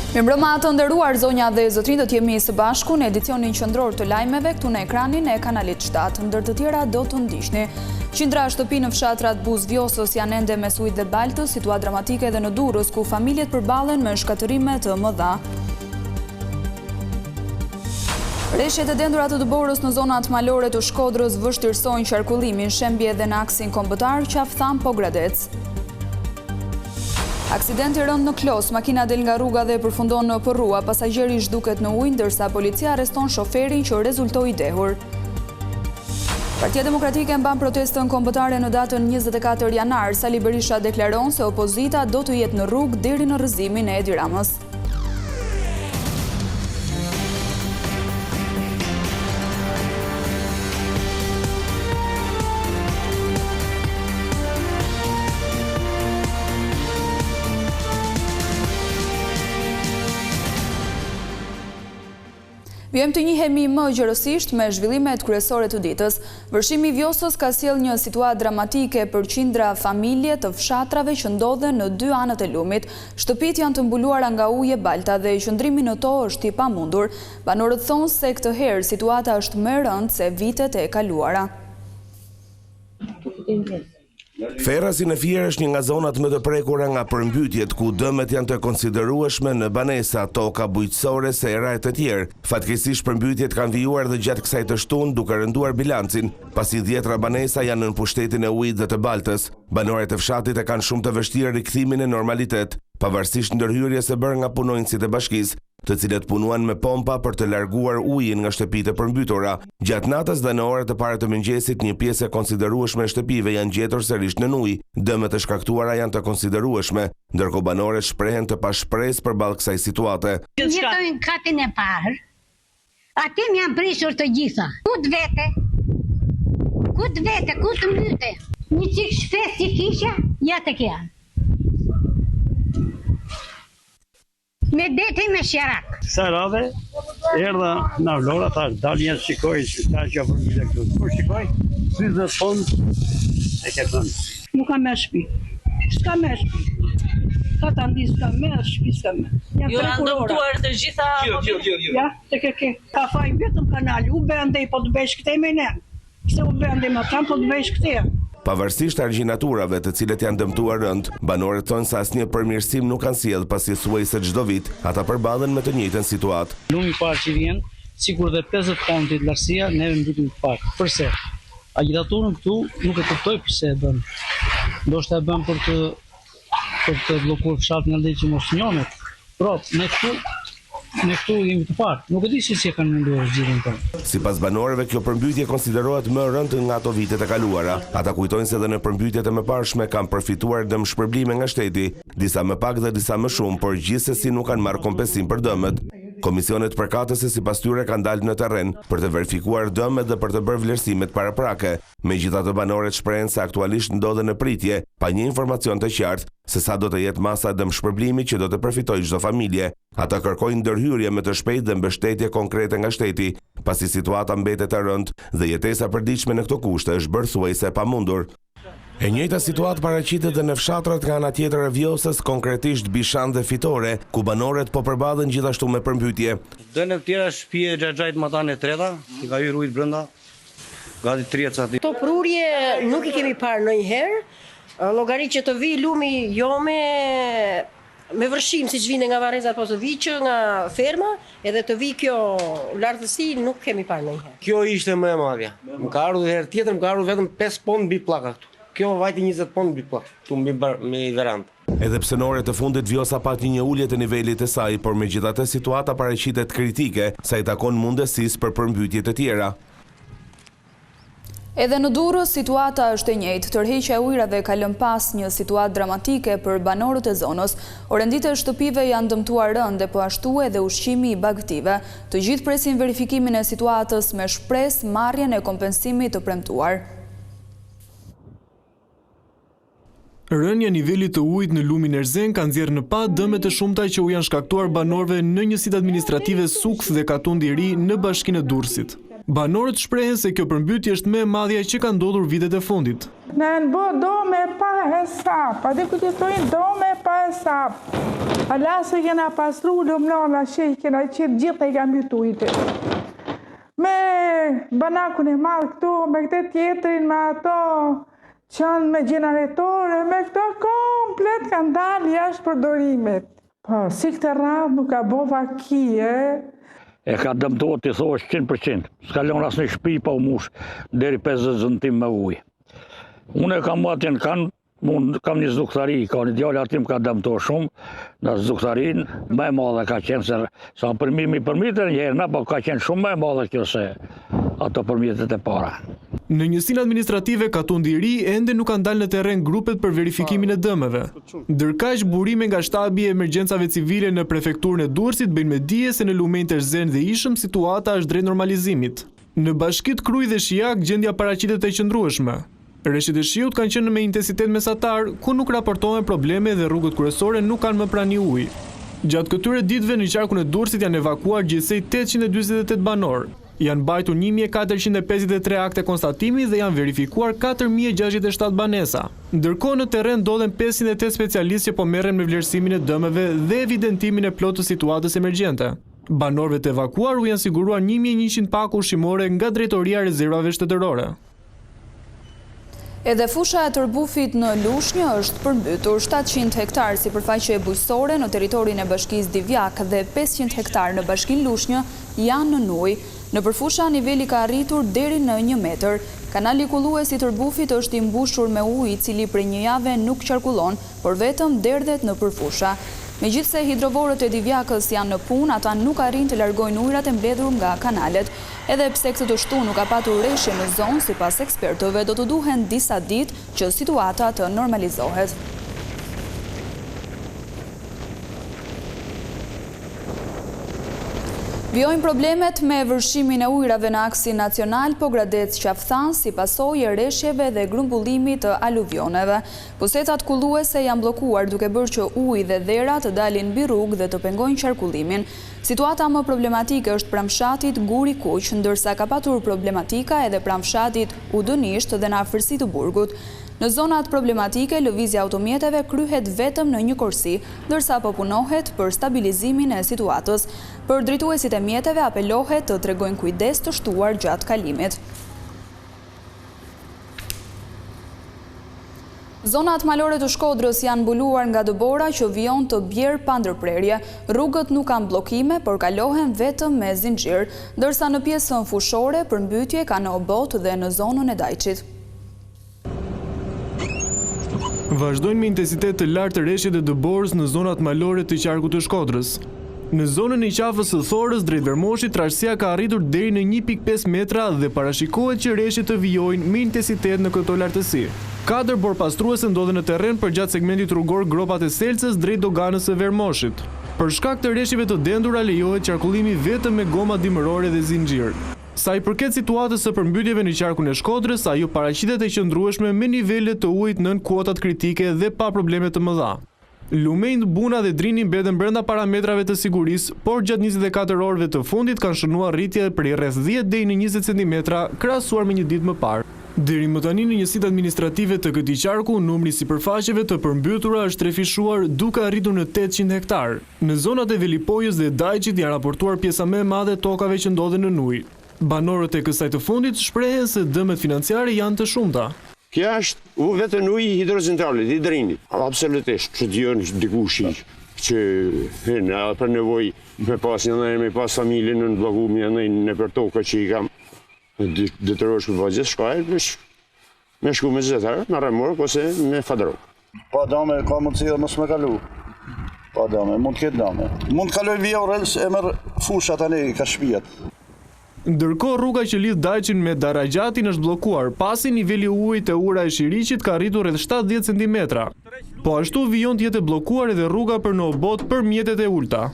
Mirëmbrëma të nderuar zonja dhe zotërinj do të jemi së bashku në edicionin qendror të lajmeve këtu në ekranin e kanalit 7. Ndër të tjera do të ndiqni. Qindra shtëpi në fshatrat buzë Vjosës janë ende mes ujit dhe baltës, situatë dramatike edhe në Durrës, ku familjet përballen me shkatërrime të mëdha. Reshjet e dendura të dëborës në zonat malore të Shkodrës vështirësojnë qarkullimin, shembje edhe në aksin kombëtar Qafë Thanë Pogradec. Aksident i rëndë në Klos, makina del nga rruga dhe përfundon në përrua, pasagjeri zhduket në ujë, ndërsa policia arreston shoferin që rezultoi i dehur. Partia Demokratike mban protestën kombëtare në datën 24 janar, Sali Berisha deklaron se opozita do të jetë në rrugë deri në rrëzimin e Edi Ramës. Vijojmë të njihemi më gjerësisht me zhvillimet kryesore të ditës. Vërshimi i Vjosës ka sjellë një situatë dramatike për qindra familje të fshatrave që ndodhen në dy anët e lumit. Shtëpitë janë të mbuluara nga uji e balta dhe qëndrimi në to është i pamundur. Banorët thonë se këtë herë situata është më e rëndë se vitet e kaluara. Ferrazi në Fier është një nga zonat më të prekura nga përmbytjet, ku dëmet janë të konsiderueshme në banesa, toka bujqësore, sera e të tjerë. Fatkeqësisht përmbytjet kanë vijuar dhe gjatë kësaj të shtunë duke rënduar bilancin, pasi dhjetra banesa janë nën pushtetin e ujit dhe të baltës. Banorët e fshatit e kanë shumë të vështirë rikthimin në normalitet, pavarësisht ndërhyrjes së bërë nga punonjësit e bashkisë. të cilët punuan me pompa për të larguar ujin nga shtëpitë e përmbytura. Gjatë natës dhe në orët e para të mëngjesit, një pjesë e konsiderueshme e shtëpive janë gjetur sërish nën ujë. Dëmet e shkaktuara janë të konsiderueshme, ndërkohë banorët shprehen të pashpresë përballë kësaj situate. Jetoj në katin e parë. Aty më janë prishur të gjitha. Ku të vete? Ku të vete? Ku të mbyte? Një çik shpresë që kisha, ja tek janë. Me deti me sherak. Kësaj radhe, erdha nga Vlora, thash, dal një shikoj, që ta që përmbytje këtu. Kur shikoj, 30 fond e ke thënë. Nuk ka me shpi. S'ka me shpi. Ka ta ndi s'ka me, shpi s'ka me. Ju janë dëmtuar të gjitha mobilet? Ja, të ke ke. Ka faj vetëm kanali, u be andej, po të besh këtej me ne. Pse u bë andej matanë, po të bëjsh këtej. Pavarësisht argjinaturave, të cilët janë dëmtuar rëndë, banorët thonë se asnjë përmirësim nuk kanë sjellë pasi thuajse çdo vit ata përballen me të njëjtën situatë. Lumi i parë që vjen, sikur dhe 50 pontit lartësia, neve mbytemi të parë. Përse? Agjitaturën këtu nuk e kuptoj përse e bën. Ndoshta e bën për të për të bllokuar fshatin andej që mos njomet. Pra, ne këtu ne këtu jemi të parë. Nuk e di se si e kanë menduar zgjidhjen tonë. Sipas banorëve, kjo përmbytje konsiderohet më e rëndë nga ato vitet e kaluara. Ata kujtojnë se edhe në përmbytjet e mëparshme kanë përfituar dëmshpërblime nga shteti, disa më pak dhe disa më shumë, por gjithsesi nuk kanë marrë kompensim për dëmet. Komisionet përkatëse sipas tyre kanë dalë në terren për të verifikuar dëmet dhe për të bërë vlerësimet paraprake. Megjithatë banorët shprehen se aktualisht ndodhen në pritje, pa një informacion të qartë se sa do të jetë masa e dëmshpërblimit që do të përfitojë çdo familje. Ata kërkojnë ndërhyrje më të shpejtë dhe mbështetje konkrete nga shteti, pasi situata mbetet e rëndë dhe jetesa e përditshme në këto kushte është bërë thuajse e pamundur. E njëjta situatë paraqitet dhe në fshatrat nga ana tjetër e Vjosës, konkretisht Bishan dhe Fitore, ku banorët po përballen gjithashtu me përmbytje. Dëme të tjera shtëpia e xhaxhait matanë e treta, i ka hyrë ujë brenda, Gati 30 santimetra. Këto prurje nuk i kemi parë ndonjëherë, llogarit që të vijë lumi jo me me vërshim siç vinte nga varrezat, po të vijë që nga ferma edhe të vijë kjo lartësi nuk kemi parë ndonjëherë. Kjo ishte më e madhja. Më ka ardhur herë tjetër, më ka ardhur vetëm 5 pond mbi pllaka këtu. Kjo vajti 20 pond mbi pllakë, këtu mbi mbi verandë. Edhe pse në orët e fundit Vjosa pati një ulje të nivelit të saj, por megjithatë situata paraqitet kritike sa i takon mundësisë për përmbytje të tjera. Edhe në Durrës situata është e njëjtë. Tërheqja e ujërave ka lënë pas një situatë dramatike për banorët e zonës. Orenditë e shtëpive janë dëmtuar rëndë e po ashtu edhe ushqimi i bagëtive. Të gjithë presin verifikimin e situatës me shpresë marrjen e kompensimit të premtuar. Rënia e nivelit të ujit në lumin Erzen ka nxjerrë në pah dëmet e shumta që u janë shkaktuar banorëve në njësitë administrative Sukth dhe Katund i Ri në Bashkinë e Durrësit. Banorët shprehen se kjo përmbytje është më e madhja që ka ndodhur vitet e fundit. Na janë bo dome pa hesap, aty ku jetojnë dome pa hesap. Ala s'e kena pastru lumnona që i kena qetë gjithë i ka mbyt ujti. Me banakun e madh këtu, me këtë tjetrin, me ato që janë me gjeneratore, me këto komplet kanë dalë jashtë përdorimit. Po, si këtë radhë nuk ka bo vaki, e? E ka dëmtuar t'i thuash 100%. S'ka lënë asnjë shtëpi pa u mush deri 50 centim me ujë. Unë e kam atje në kanë, unë kam një zduktari, ka një djalë aty më ka dëmtuar shumë, në zduktarinë, më e madhe ka qenë se sa përmimi përmbytën një herë, na po ka qenë shumë më e madhe kjo se ato përmbytjet e para. Në njësinë administrative Katundi i Ri ende nuk kanë dalë në terren grupet për verifikimin e dëmeve. Ndërkaq, burime nga Shtabi i Emergjencave Civile në Prefekturën e Durrësit bëjnë me dije se në lumenjtë Erzen dhe Ishëm situata është drejt normalizimit. Në bashkitë Krujë dhe Shijak gjendja paraqitet e qëndrueshme. Reshjet e shiut kanë qenë me intensitet mesatar, ku nuk raportohen probleme dhe rrugët kryesore nuk kanë më prani uji. Gjatë këtyre ditëve në qarkun e Durrësit janë evakuuar gjithsej 848 banorë, janë mbajtur 1453 akte konstatimi dhe janë verifikuar 4067 banesa. Ndërkohë në terren ndodhen 508 specialistë që po merren me vlerësimin e dëmeve dhe evidentimin e plotë të situatës emergjente. Banorëve të evakuuar u janë siguruar 1100 pako ushqimore nga Drejtoria e Rezervave Shtetërore. Edhe fusha e Tërbufit në Lushnjë është përmbytur. 700 hektarë sipërfaqe bujqësore në territorin e Bashkisë Divjakë dhe 500 hektarë në Bashkinë Lushnjë janë nën ujë. Nëpër fusha niveli ka arritur deri në një metër. Kanali kullues i Tërbufit është i mbushur me ujë i cili prej një jave nuk qarkullon, por vetëm derdhet nëpër fusha. Megjithëse hidrovorët e Divjakës janë në punë, ata nuk arrijnë të largojnë ujërat e mbledhur nga kanalet. Edhe pse këtë të shtunë nuk ka patur reshje në zonë, sipas ekspertëve, do të duhen disa ditë që situata të normalizohet. Vijojnë problemet me vërshimin e ujërave në aksin nacional Pogradec-Qafë Thanë si pasojë e reshjeve dhe grumbullimit të aluvioneve. Pusetat kulluese janë bllokuar duke bërë që uji dhe dhera të dalin mbi rrugë dhe të pengojnë qarkullimin. Situata më problematike është pranë fshatit Gur i Kuq, ndërsa ka patur problematika edhe pranë fshatit Udënisht dhe në afërsi të burgut. Në zonat problematike, lëvizja e automjeteve kryhet vetëm në një korsi, ndërsa po punohet për stabilizimin e situatës. Për drejtuesit e mjeteve apelohet të tregojnë kujdes të shtuar gjatë kalimit. Zonat malore të Shkodrës janë mbuluar nga dëbora që vijon të bjerë pa ndërprerje. Rrugët nuk kanë bllokime, por kalohen vetëm me zinxhirë. Ndërsa në pjesën fushore, përmbytje ka në Obot dhe në zonën e Dajçit. Vazhdojnë me intensitet të lartë reshjet e dëborës në zonat malore të qarkut të Shkodrës. Në zonën e Qafës së Thorës drejt Vermoshit trashësia ka arritur deri në 1.5 metra dhe parashikohet që reshjet të vijojnë me intensitet në këto lartësi. Katër borëpastruese ndodhen në terren përgjatë segmentit rrugor Gropat e Selcës drejt doganës së Vermoshit. Për shkak të reshjeve të dendura lejohet qarkullimi vetëm me goma dimërore dhe zinxhirë. Sa i përket situatës së përmbytjeve në qarkun e Shkodrës, ajo paraqitet e qëndrueshme me nivele të ujit nën kuotat kritike dhe pa probleme të mëdha. Lumenjtë Buna dhe Drini mbeten brenda parametrave të sigurisë, por gjatë 24 orëve të fundit kanë shënuar rritje prej rreth 10 deri në 20 centimetra krahasuar me një ditë më parë. Deri më tani në njësitë administrative të këtij qarku, numri i sipërfaqeve të përmbytura është trefishuar duke arritur në 800 hektarë. Në zonat e Velipojës dhe Dajçit janë raportuar pjesa më e madhe e tokave që ndodhen nën ujë. Banorët e kësaj të fundit shprehen se dëmet financiare janë të shumta. Kjo është u vetëm uji i hidrocentralit, i Drinit. Absolutisht, që t'jon dikush që hyn edhe për nevojë me pas një ndonjë me pas familjen në blloku me një nëpër toka që i kam detyrohesh me bë gjithçka e veç me shku me zëtar, me remork ose me fadrok. Pa dame, ka mundësi edhe mos me kalu. Pa dame, mund të ketë dame. Mund të kaloj vija rels e merr fusha tani ka shpijat. Ndërkohë rruga që lidh Dajçin me Darragjatin është bllokuar, pasi niveli i ujit te ura e Shiriqit ka arritur rreth 70 centimetra. Po ashtu vijon të jetë e bllokuar edhe rruga për në Obot për mjetet e ulëta.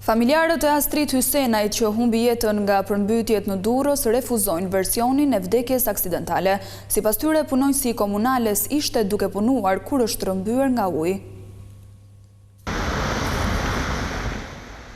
Familjarët e Astrit Hysenajt që humbi jetën nga përmbytjet në Durrës refuzojnë versionin e vdekjes aksidentale. Sipas tyre, punonjësi i komunales ishte duke punuar kur është rrëmbyer nga uji.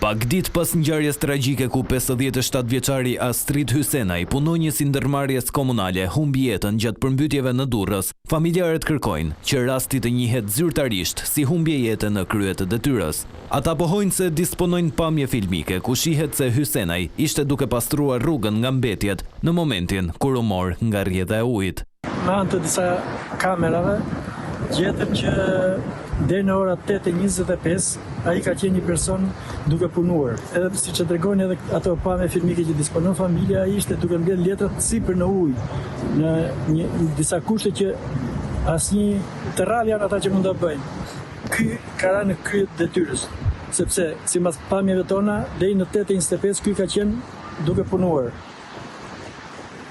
Pak ditë pas ngjarjes tragjike ku 57 vjeçari Astrit Hysenaj, punonjës i ndërmarrjes komunale, humbi jetën gjatë përmbytjeve në Durrës, familjarët kërkojnë që rasti të njihet zyrtarisht si humbje jete në krye të detyrës. Ata pohojnë se disponojnë pamje filmike ku shihet se Hysenaj ishte duke pastruar rrugën nga mbetjet në momentin kur u mor nga rrjedha e ujit. Me anë të disa kamerave, gjetëm që deri në ora 8.25 ai ka qenë një person duke punuar. Edhe siç e tregojnë edhe ato pamje filmike që disponon familja, ai ishte duke mbledhë letrat sipër në ujë, në një disa kushte që asnjë të rrallë janë ata që mund ta bëjnë. Ky ka rënë në krye të detyrës, sepse sipas pamjeve tona deri në 8.25 ky ka qenë duke punuar.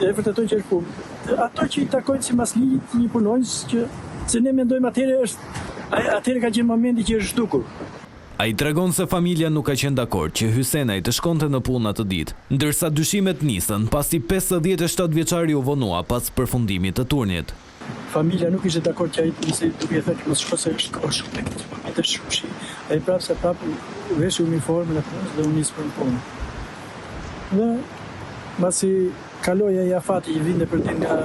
E vërtetojnë që është punë. Ato që i takojnë sipas ligjit një punonjës që se ne mendojmë atëherë është atëherë ka qenë momenti që është zhdukur. Ai tregon se familja nuk ka qenë dakord që Hysenaj të shkonte në punë atë ditë, ndërsa dyshimet nisën pasi 57 vjeçari u vonua pas përfundimit të turnit. Familja nuk ishte dakord që ai të nisej duke i thënë që mos shko se është kohë shumë e keqe, po binte shumë shi. Ai prapë se prapë veshi uniformën e punës dhe u nis për në punë. Dhe mbasi kaloi ai afati që vinte për ditë nga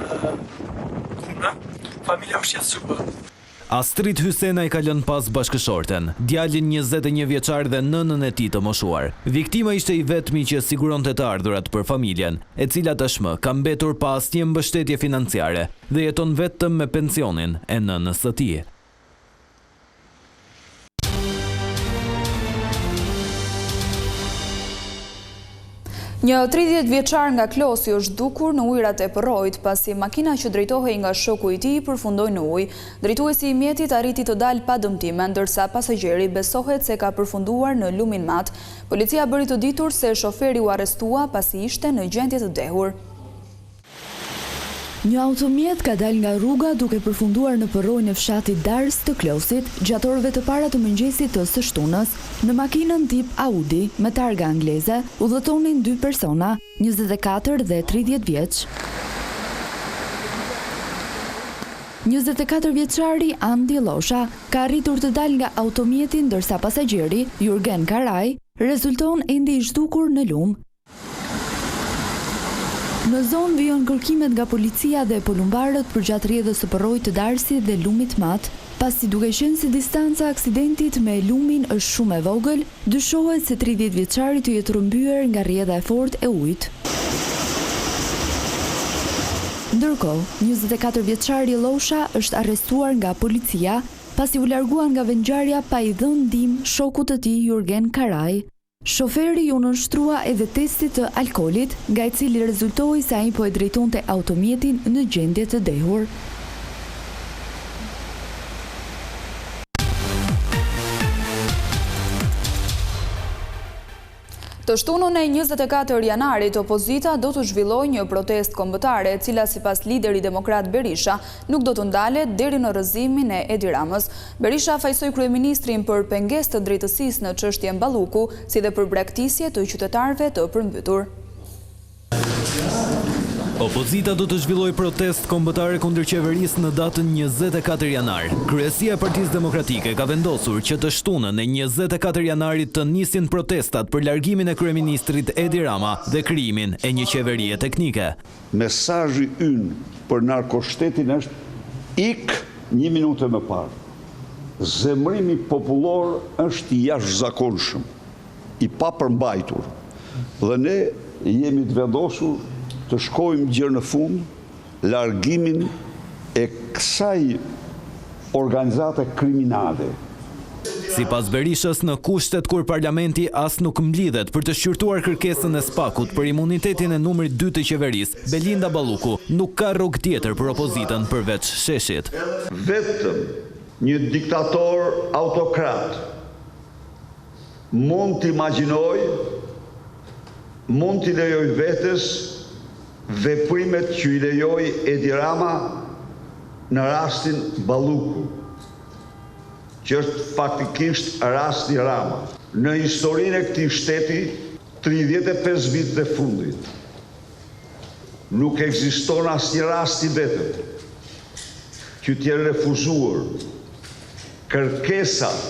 puna, familja u shqetësua. Astrit Hysenaj ka lënë pas bashkëshorten, djalin 21 vjeçar dhe nënën e tij të moshuar. Viktima ishte i vetmi që siguronte të ardhurat për familjen, e cila tashmë ka mbetur pa asnjë mbështetje financiare dhe jeton vetëm me pensionin e nënës së tij. Një 30 vjeçar nga Klosi është zhdukur në ujërat e përroit, pasi makina që drejtohej nga shoku i tij përfundoi në ujë. Drejtuesi i mjetit arriti të dalë pa dëmtime, ndërsa pasagjeri besohet se ka përfunduar në lumin Mat. Policia bëri të ditur se shoferi u arrestua pasi ishte në gjendje të dehur. Një automjet ka dalë nga rruga duke përfunduar në përroin e fshatit Dars të Klosit gjatë orëve të para të mëngjesit të së shtunës. Në makinën tip Audi, me targa angleze, udhëtonin dy persona, 24 dhe 30 vjeç. 24 vjeçari Andi Llosha ka arritur të dalë nga automjeti ndërsa pasagjeri, Jurgen Karaj, rezulton ende i zhdukur në lumë. Në zonë vijojnë kërkimet nga policia dhe polumbarët përgjatë rrjedhës së përroit të Darsit dhe lumit Mat, pasi duke qenë se distanca e aksidentit me lumin është shumë e vogël, dyshohet se 30 vjeçari të jetë rrëmbyer nga rrjedha e fortë e ujit. Ndërkohë, 24 vjeçari Llosha është arrestuar nga policia, pasi u largua nga vendngjarja pa i dhënë ndihmë shokut të tij Jurgen Karaj. Shoferi iu nënshtrua edhe testit të alkoolit, nga i cili rezultoi se ai po e drejtonte automjetin në gjendje të dehur. Të shtunën e 24 janarit, opozita do të zhvillojë një protestë kombëtare, e cila sipas liderit demokrat Berisha, nuk do të ndalet deri në rrëzimin e Edi Ramës. Berisha fajësoi kryeministrin për pengesë të drejtësisë në çështjen Balluku, si dhe për braktisje të qytetarëve të përmbytur. Opozita do të zhvillojë protestë kombëtare kundër qeverisë në datën 24 janar. Kryesia e Partisë Demokratike ka vendosur që të shtunën e 24 janarit të nisin protestat për largimin e kryeministrit Edi Rama dhe krijimin e një qeverie teknike. Mesazhi ynë për narkoshtetin është ik një minutë e më parë. Zemërimi popullor është i jashtëzakonshëm, i papërmbajtur dhe ne jemi të vendosur të shkojmë gjer në fund largimin e kësaj organizate kriminale. Sipas Berishës, në kushtet kur parlamenti as nuk mblidhet për të shqyrtuar kërkesën e SPAK-ut për imunitetin e numrit dy të qeverisë, Belinda Balluku, nuk ka rrugë tjetër për opozitën përveç sheshit. Vetëm një diktator autokrat mund të imagjinojë, mund t'i lejojë vetes veprimet që i lejoi Edi Rama në rastin Balluku. Që është faktikisht rasti Rama. Në historinë e këtij shteti, 35 vitet e fundit, nuk ekziston asnjë rast i vetëm që të jenë refuzuar kërkesat.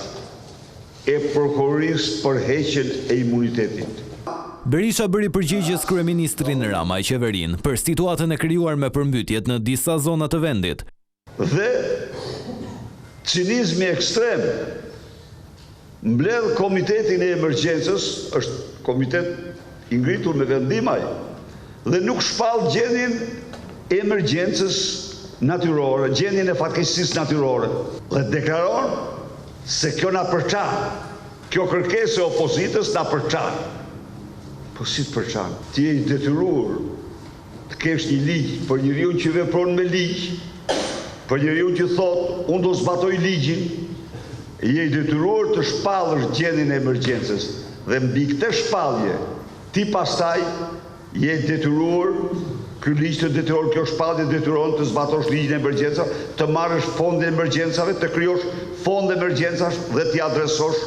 e prokurorisë për heqjen e imunitetit. Berisha bëri përgjegjës kryeministrin Rama e qeverinë për situatën e krijuar me përmbytjet në disa zona të vendit. Dhe cinizmi ekstrem mbledh komitetin e emergjencës, është komitet i ngritur me vendim ai, dhe nuk shpall gjendjen e emergjencës natyrore, gjendjen e fatkeqësisë natyrore dhe deklaron se kjo na përçan, kjo kërkesë e opozitës na përçan. Po si të përçan? Ti je i detyruar të kesh një ligj për njeriun që vepron me ligj, për njeriun që thotë unë do zbatoj ligjin, je i detyruar të shpallësh gjendjen e emergjencës dhe mbi këtë shpallje ti pastaj je i detyruar, ky ligj të detyron, kjo shpallje të detyron të zbatosh ligjin e emergjencave, të marrësh fondin e emergjencave, të krijosh fond emergjencash dhe t'i adresosh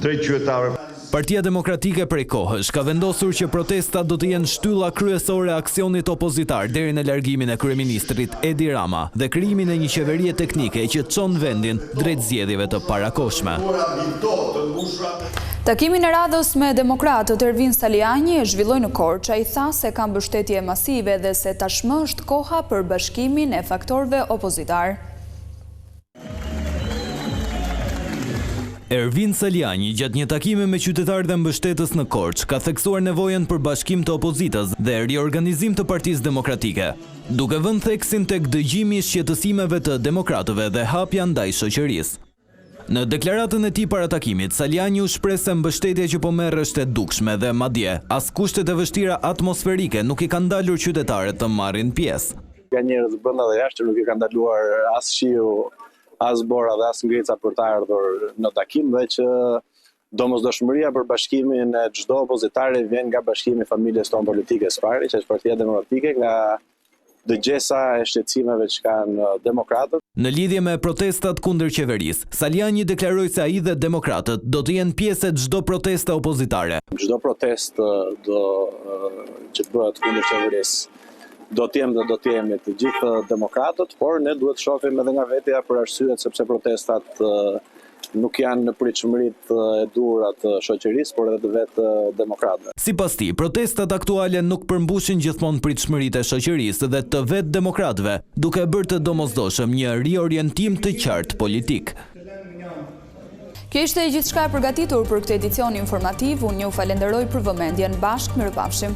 drejt qytetarëve. Partia Demokratike prej kohësh ka vendosur që protestat do të jenë shtylla kryesore e aksionit opozitar deri në largimin e kryeministrit Edi Rama dhe krijimin e një qeverie teknike që çon vendin drejt zgjedhjeve të parakohshme. Takimin e radhës me demokratët, Ervin Salianji e zhvilloi në Korçë. Ai tha se ka mbështetje masive dhe se tashmë është koha për bashkimin e faktorëve opozitarë. Ervin Salianji gjatë një takimi me qytetarë dhe mbështetës në Korçë ka theksuar nevojën për bashkim të opozitës dhe riorganizim të Partisë Demokratike, duke vënë theksin tek dëgjimi i shqetësimeve të demokratëve dhe hapja ndaj shoqërisë. Në deklaratën e tij para takimit, Salianji u shpreh se mbështetja që po merr është e dukshme dhe madje, as kushtet e vështira atmosferike nuk i kanë ndalur qytetarët të marrin pjesë. Ka njerëz brenda dhe jashtë që nuk i kanë ndaluar as shiu, as bora dhe as ngrica për të ardhur në takim dhe që domosdoshmëria për bashkimin e çdo opozitari vjen nga bashkimi i familjes tonë politike së pari, që është Partia Demokratike, nga dëgjesa e shqetësimeve që kanë demokratët. Në lidhje me protestat kundër qeverisë, Salianji deklaroi se ai dhe demokratët do të jenë pjesë e çdo proteste opozitare. Çdo protestë do që bëhet kundër qeverisë do të jem dhe do të jemi të gjithë demokratët, por ne duhet të shohim edhe nga vetja për arsyet sepse protestat nuk janë në pritshmëritë e duhura të shoqërisë, por edhe të vetë demokratëve. Sipas tij, protestat aktuale nuk përmbushin gjithmonë pritshmëritë e shoqërisë dhe të vetë demokratëve, duke e bërë të domosdoshëm një riorientim të qartë politik. Kjo ishte gjithçka e përgatitur për këtë edicion informativ, unë ju falenderoj për vëmendjen, bashkë mirupafshim.